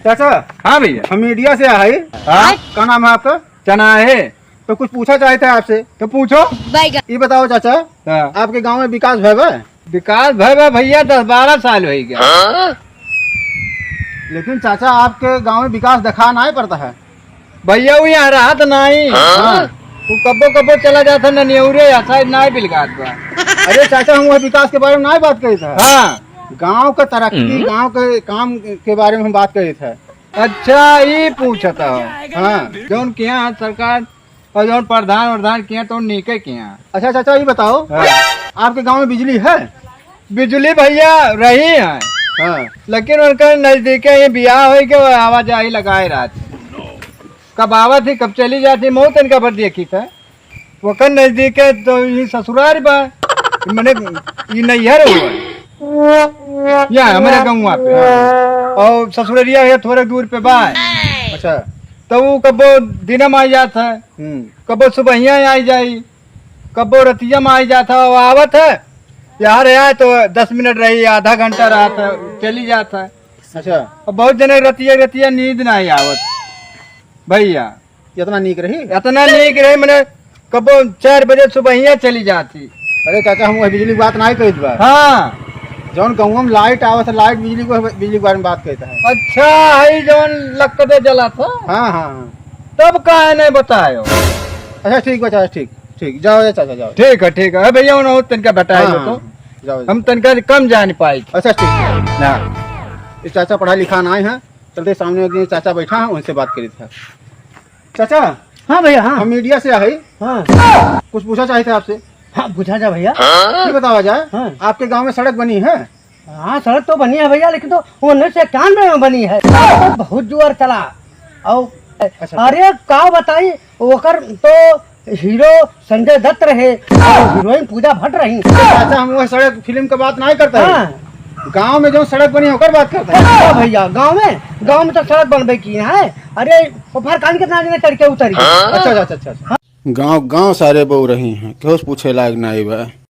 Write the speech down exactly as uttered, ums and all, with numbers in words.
चाचा। हाँ भैया। हम मीडिया से आए। हाँ। का नाम है आपका? चना है। तो कुछ पूछा चाहते हैं आपसे। तो पूछो। बैगन। ये बताओ चाचा, हाँ। आपके गांव में विकास भय बा? विकास भय बा भैया, दस बारह साल होइ गया। हाँ? लेकिन चाचा, आपके गांव में विकास देखा नाहीं पड़ता है। भैया, वो यहाँ रहत नाहीं। हाँ। वो कब्बो कब्बो चला जाता ना नेउरे, या शायद नाहीं बिलगात बा। अरे चाचा, हम वह विकास के बारे में नाहीं बात करी था। हाँ। गांव का तरक्की, हम्म। गांव के काम के बारे में हम बात करी था। अच्छा, ई पूछत हो। हाँ। जौन किया सरकार और जौन प्रधान वरधान किया तो नीके किया। अच्छा चाचा, ई बताओ, हाँ। आपके गांव में बिजली है? बिजली भैया रही है। हाँ। लेकिन उनका नजदीके ही बियाह होइ के वो आवाजाही लगाए रहत। कब आवत ही, कब चली जात ही, मौत इनका भर देखी था। ओकर नजदीक है तो ई ससुरार बा, मने ई नैहर हुआ। या हमरे गौवा पे। और ससुररिया है थोड़े दूर पे बा। अच्छा। तो वो कब्बो दिने में आई जात है, हम्म। कब्बो सुबहिया आई जाई, कब्बो रतिया में आई जात है। वो आवत है, यहाँ रहा तो दस मिनट रही, आधा घंटा रहत है, चली जात है। अच्छा। अब बहुत जने रतिया, रतिया नींद नाहीं आवत भैया। इतना नीक रही? इतना नीक रही, मने कबो चार बजे सुबहिया चली जाती। अरे चाचा, हम वह बिजली की बात नाहीं कहित बा। हाँ। जौन गाँव में लाइट आवत है, लाइट बिजली को, बिजली के बारे में बात कहता है। अच्छा, है जौन लकड़े जला था? हाँ, हाँ, हाँ। तब काहे नहीं बतायो? अच्छा, ठीक बा चाचा, ठीक, ठीक, जाओ, जाओ चाचा, जाओ। ठीक है, ठीक है। ए भैया, उन्होंने तनिका बताए हाँ, दो तो। हाँ, जाओ, जाओ। हम तनिका कम जान पाई। अच्छा, ठीक है। हाँ। इस चाचा पढ़ा लिखा नाहीं है, चलते सामने एक चाचा बैठा है, उनसे बात करी था। चाचा। हाँ भैया, हाँ। हम मीडिया से आए। हाँ। कुछ पूछा चाहते आपसे। हाँ, पूछा जा भैया। ये बतावा जाए, हाँ। आपके गांव में सड़क बनी है? हाँ, सड़क तो बनी है भैया, लेकिन तो उन्नीस सौ इक्यानवे में बनी है। तो बहुत जोर चला। और अच्छा। अरे का बताई, ओकर तो हीरो संजय दत्त रहे और हीरोइन पूजा भट्ट रही। चाचा, हम वह सड़क फिल्म का बात नाहीं करता है। हाँ। गांव में जो सड़क बनी है, ओकर बात करता है। हाँ भैया, गांव में, गांव में तो सड़क बनबे की है। अरे, वो फरकान कितना जने चढ़ के उतरी। अच्छा, अच्छा, अच्छा, अच्छा। गांव, गांव सारे बहू रही हैं, केहू से पूछे लायक नाहीं बा।